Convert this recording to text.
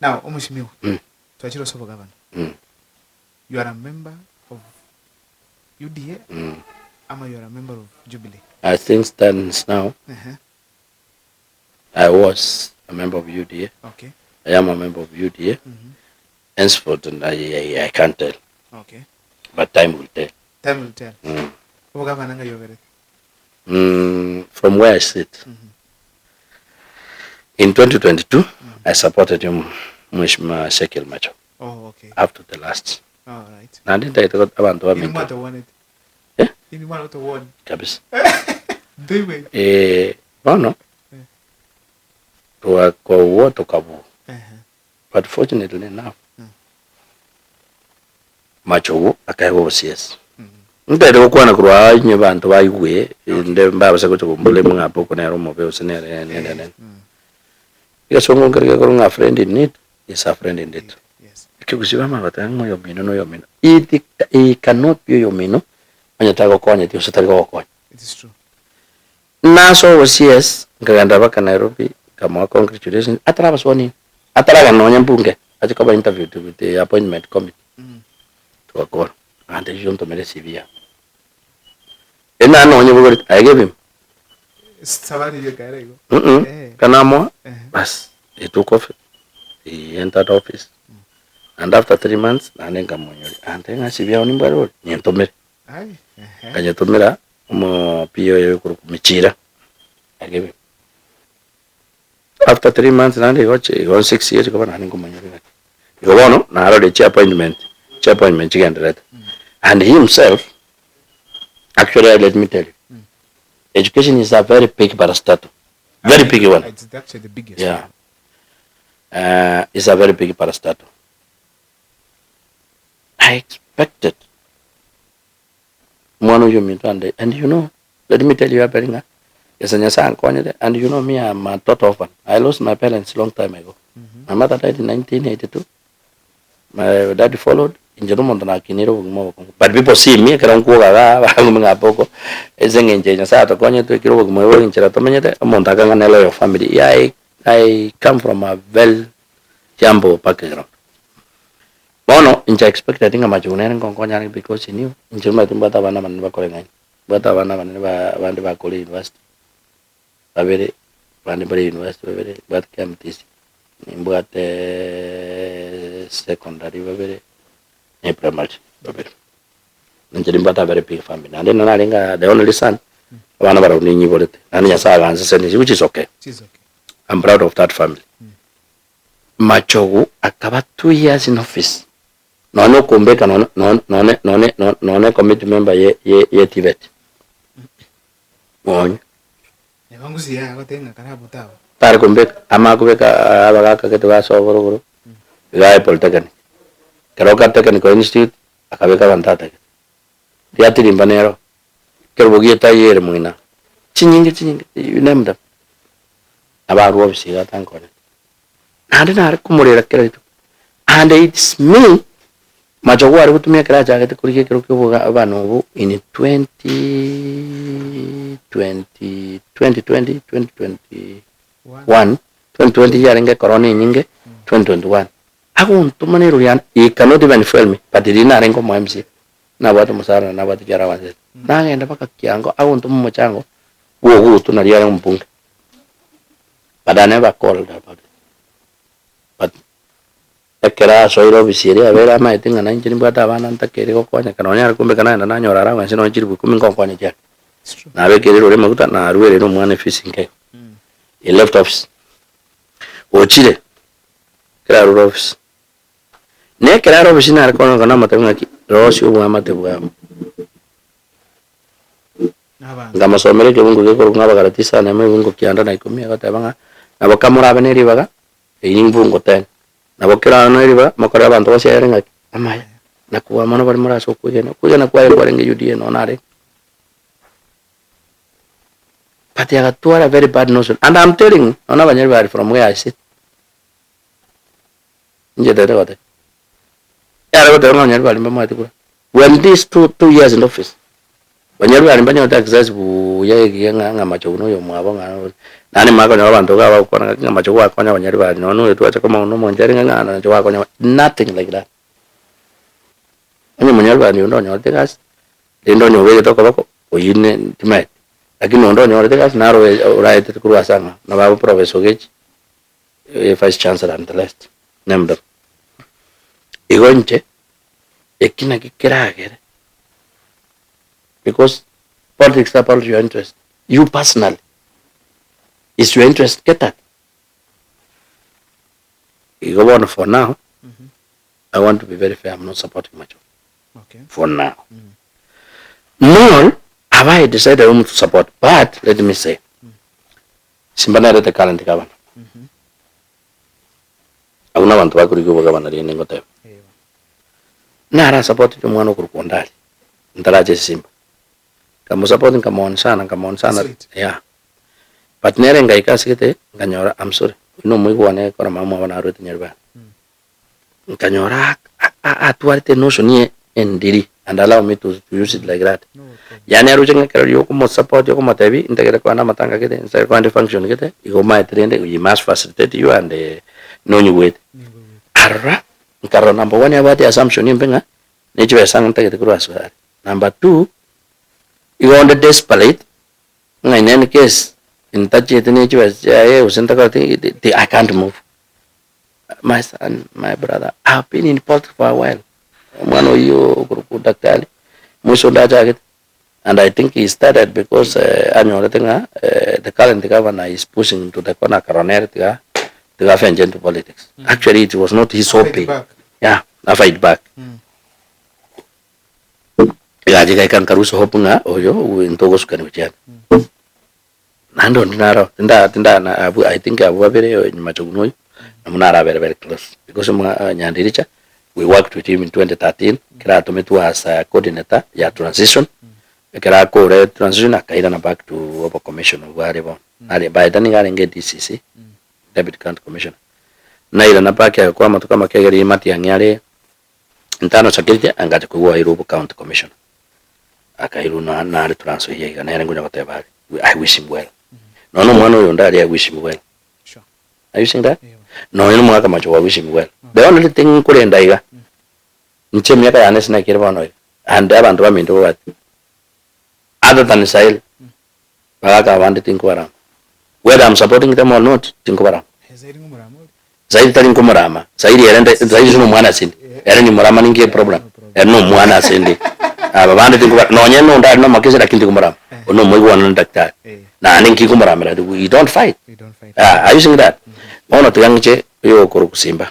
Now omoshimiwa, Mm. twachire ase obogavana, Mm. you are a member of UDA Mm. ama you are a member of Jubilee? As things stands now, Ehe, I was a member of UDA. okay. I am a member of UDA. Mhm. Henceforth, and I, I, I can't tell, Okay. but time will tell. Time will tell. Obogavana ng'ai oberete? From where I sit, in 2022, I supported him, Mheshimiwa Ezekiel Machogu, Oh, okay. up to the last. All right. Naende ntagete got- abanto Inwe baminto mwatogwanete. Eh? Inwe mwanatogwani. kabisa. Ntoigwete. Eh, bono Eh. twakouo tokabua Ehe. but fortunately enough Mm. Machogu akaegwa obosiesi. Mm. Ntaete gokwana korwa aa inwe banto baigwe inde mbabase gocha kombora ng'a oko nere omobe gose nere nere nere. Mm. Egesongo nkere gekorwa ng'a a friend in need is a friend indeed. Yes. Ekegusii bamanya goteba ng'a oyomino na oyomino. It he cannot be oyomino onye tagokonyeti gose tari gogokonya. It is true. Nase obosie nkagenda mpaka Nairobi nkamoa congratulations ataraba sworn in ataragenda nonye mbunge ache koba interviewed with the appointment committee togakora agantebia inchuo ontomere ecv yao eri naende nonye bogoreti I gave him Safari eyio ekera igo. Eh. Kanamoa Eh. bas he took off he entered office and after 3 months naende nkamonyoria agantebia ng'a ecv yao nimbwate bori nyentomere Ai, ehe. Nkanyetomera omo PA oye okorokwa Michira agebe. After 3 months naende igo chi igo 6 years igo bono naende nkomonyora gaki. Igo bono narorire chi appointment, chi appointment chigendererete. And he himself, actually let me tell you, education is a very big parastatal, very big one. It's actually the biggest. Yeah. It's a very big parastatal. I expected omwana oyio ominto ande and you know let me tell you Abel ng'a gese Nyasaye ankonyete and you know me I'm a total orphan I lost my parents long time ago my mother died in 1982 my daddy followed inche nomonto nakinire obogima obokong'u but people see me ekero nkwoga igaa barang'ume ng'a aba oko ase eng'encho eye Nyasaye atokonyete twekire obogima obo bore enchera tomenyete omonto akang'a ne loyal family yeah I I come from a very humble background. Bono inche I expected ng'a Machogu nere ngonkonya arenge because he knew inche omanyete mbwate abana abanene bakoreng'aini, mbwate abana abanene ba abande bakore university babere, abande mbare university babere, mbwate KMTC, nimbwate secondary babere, ne primary babere. Inche nimbwate a very big family naende naro narenge the only son, abana barabwo ninyiborete, naende Nyasaye agansesenisia which is okay. Which is okay. I'm proud of that family. Machogu akaba 2 years in office nonye okombeka nonye nonye nonye nonye committee member ye ye ye TVET nonye. Nyabangusi yaya agoteba ng'a kare abwo taba. Tare kombeka amanye kobeka abagaka gete basoa boroboro iga aye polytechnic. Keroka technical institute akabeka abanto atagete. Riatirimba nero ekerogo gia etai ere moina chinyinge chinyinge you name them. Abarwa ofisi iga atankonyete. Naende nare komorera kera rituko and it's me machogu are gotumia ekero achagete korigia ekero kia oboga abana obo in 2020 2020 2021 2020 yarenge ecorona enyinge 2021 agontoma na erori yane he cannot even fail me but riria narenge omo MCA nabwate omosara na nabwate chiallowances nagenda mpaka kiango agontoma omochango bwa ogutu naria are ombunge. But I never called about it. But ekero asoire ofisi eria yabeire amaete ng'a nainche nimbwate abana ntakeire gokonyeka nonya are kumbe ekero nagenda nanyora allowance nonye chilifu ikomi ngonkonya chiare. It's true. Nabekeire erori amaguta naruereire omwana efees nkeigo. He left office. Ochire, ekero arure office, na ekero are office nare konya namotebia ng'aki rosia oboamate bwabo. Nabanto. Nkamosomera ekebungo gekorokwa ng'a Abagalati isano emo ebungo kianda na ikomi egoteba ng'a nabo kamorabe ne ribaga, eyio nimbungo tene. Nabo kera ne ribaga mokorere abanto bonsi ayare ng'aki? Amaya. Na kobua mono baria more ase okwegena, okwegena kwaye kwarenge UDA nonya narenge. But agatwara very bad notion and I'm telling you, nonya abanyori bare from where I sit, inche tete goteba, yare goteba ng'a abanyori baria mbamwate kura. When this 2 years in office, banyori baria mbanyarete access buya ekiya ng'a ng'a Machogu na oyomwabo ng'a. Naende nimanye konyora abanto iga bagokwana ng'a ng'a amache gwakonya abanyari baria nonye oyo twacha komanya nomonto ere ng'a ng'a nache gwakonya aba nothing like that. Onye omonyaribari onde onyorete egasi, rende onye obegete okoboko, oyio ne timaeti. Lakini onde onyorete egasi naro oraetete korwa ase ang'ao, nabo abe professor Ogechi, vice chancellor and the rest, name them. Igo inche, eki naki keragere, because politics about your interest, you personally, is your interest catered? Igo bono for now, I want to be very fair, I'm not supporting Machogu Okay. for now. Nor have I decided whom to support, but let me say, Simba nere the current governor. Abwo nabanto bakorigia obogavana rende ngoteba. Ewa. Nara supportete omwana okorokwa Ondari, ntarache Simba. Nkamosupport nkamoon sana nkamoon sana Sweet. yeah. But nere ngaika ase gete nkanyora I'm sorry, oyio na omoigwa one ekero mama omwabo narwete Nyaribari. Nkanyora atwarete enotion ye endiri and allow me to use it like that. No problem. Yaani aroche ng'a ekero riria okomosupport okomotebia ntagete kogenda amatanga gete, ntagete kogenda efunction gete, igo omaete rende we must facilitate you and nonyigwete. Nigo gwete. Arora, nkarora number one abwate assumption embe ng'a ne chibesa ntagete korwa ase are. Number two, igo onde desperate ng'a in any case ntachete ne chibesa chiaye gose ntakoreti ki, I can't move. My son, my brother, I have been in politics for a while. Omwana oyio okorokwa daktari, mwisho onde achagete and I think he started because eh, anyorete ng'a eh, the current governor is pushing to the corner akarora nere tiga tiga afenche into politics. Actually it was not his Fight hobby. back. Yeah, a fight back. Egacha egaika nkarusia hope ng'a oyo ntogosukani gochia ande. Naende onde naro tinda tinda na abwo I think abwo babere oyo nyuma Jogoo oyo, nabo narabere very close because omwa Nyandiricha we worked with him in 2013 ekero atometwe as a coordinator ya transition, ekero akore transition akairana back to obo commissioner obwo are bono. Are by then nigo arenge DCC, Deputy County Commissioner. Nairana back agakora amatuko amake iga riria Matiang'i are internal security angacha koigwa oirwe obo county commissioner. Akairwa na nare Trans Nzoia iga nere ngonya goteba are I wish him well. Nonya omwana oyo onde aria I wish him well. Sure. Are you seeing that? Ewa. Nonya na omogaka Machogu I wish him well. The only thing nkorenda iga, inche emiaka yane ase nakere bono iga, and abanto baminto babwate, other than Israel, bagaka abande tinkobarama. Whether I'm supporting them or not, tinkobarama. Zairi ng'omorama ore. Zairi tari nkomorama, Zairi ere nde Zairi ase nomwana asende, ere nimorama ninki eproblem? Ere nomwana asende. Aba bande tinkoba nonye nonde are nomakesi lakini tinkomorama, oyo nomoigwana na daktari. Eh. Naende nki nkomoramera we don't fight. We don't fight. Ah, are you seeing that? Bono tiga ng'iche oyo okorokwa Simba.